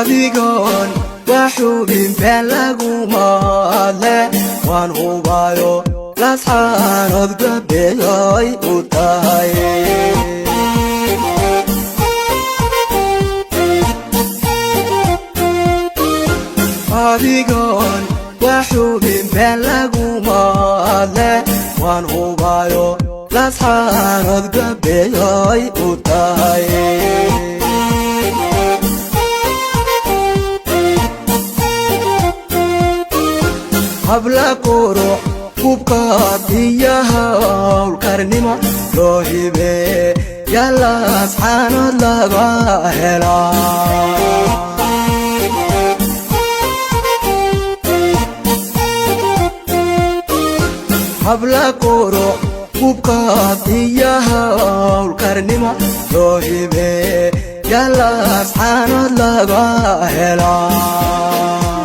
Adigoon waxubin been laguma hadle, waan hubayo Laascaanood gabeyoy u tahay. Adigoon waxubin been laguma hadle, waan hubayo Laascaanood gabeyoy u tahay. Habla qurux hubkaad iyo howlkarnimo loo hibe yaa Laascaanood laga helaa. Habla qurux hubkaad iyo howlkarnimo loo hibe yaa Laascaanood laga helaa.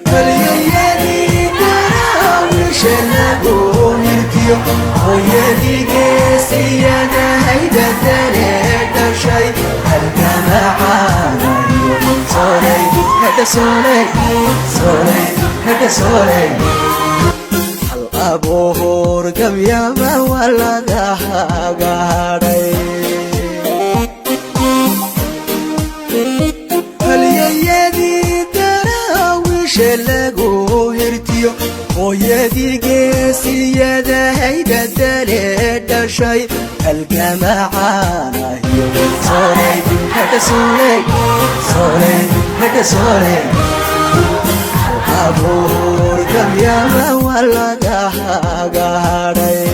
Hal abuur gabyaba waa laga hagaadhay. Halyayadii Daraawiishe lagu hirtiyo, hooyadii geesiyadahay badale dhashay, halgamacaanayo soley hada soley soley hada soley. Abuur gabyaba waa laga hagaadhay.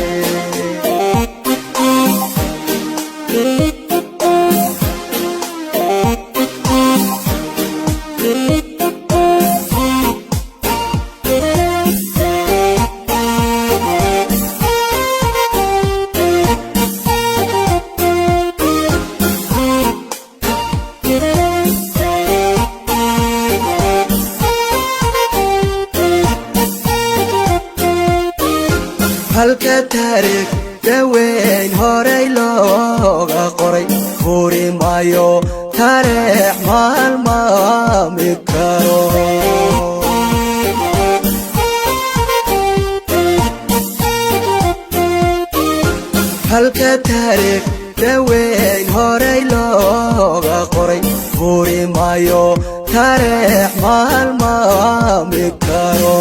Halka taariikh daweyn horay looga qoray furi maayo, tareex maalmaami karo. Halka taariikh daweyn horay looga qoray furi maayo, tareex maalmaami karo.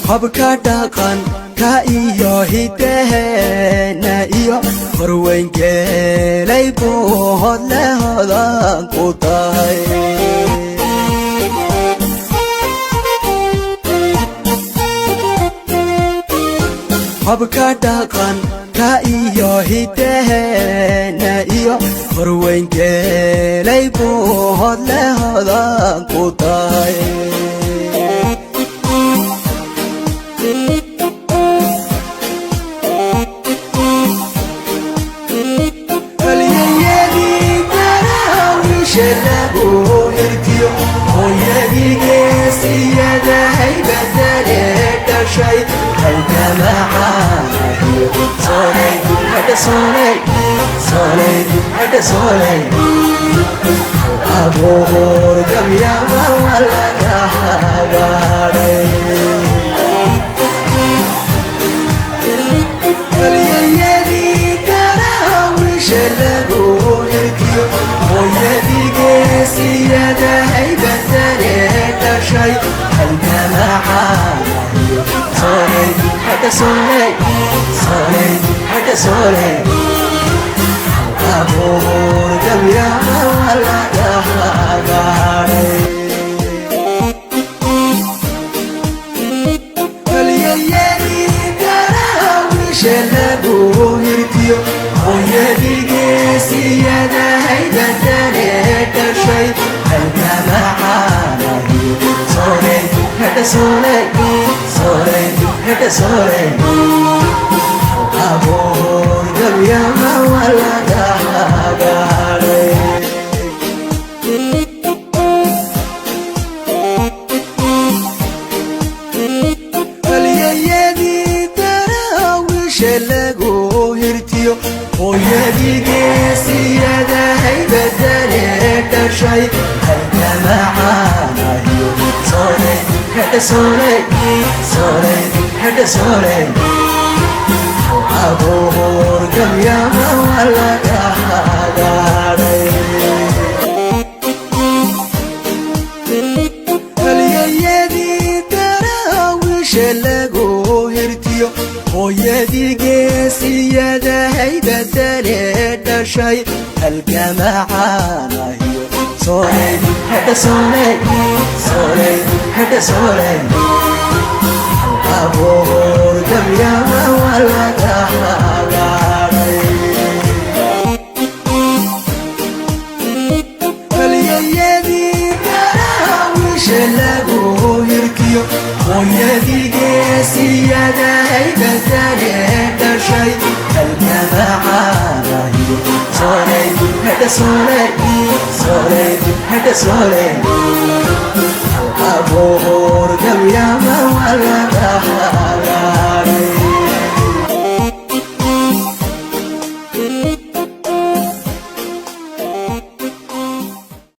Habka dhaqan ka iyo hidaheena iyo horweyngeelay buu hodle hodan ku tahay. Habka dhaqan ka iyo hidaheena iyo horweyngeelay buu hodle hodan ku tahay. Halyayadii Daraawiishe lagu hirtiyo, hooyadii geesiyadahay badale dhashay, halgamacaanayo soley hada soley soley hada soley. Abuur gabyaba waa laga hagaadhay. Halyayadii Daraawiishe lagu hirtiyo, hooyadii geesiyadahay badale dhashay, halgamacaanayo soley hada soley soley hada soley. Abuur gabyaba waa laga hagaadhay. Halyayadii Daraawiishe lagu hirtiyo, hooyadii geesiyadahay badale dhashay, halgamacaanayo soley hada soley soley hada soley. Abuur gabyaba waa laga hagaadhay. Haybadale dhashay halkamacaanayo sooley hedha sooley sooley hedha sooley abuur gabyama waa laga hagaadhay. Halyayadii daraawiisha lagu hirtiyo, hooyadii geesiyada, haybadale dhashay halkamacaanayo sooley hedha sooley sooley hedha sooley abuur gabyama waa laga hagaadhay. Halyayadii daraawiisha lagu hirtiyo, hooyadii geesiyada, haybadale dhashay halkamacaanayo sooley hedha sooley sooley hedha sooley abuur gabyama.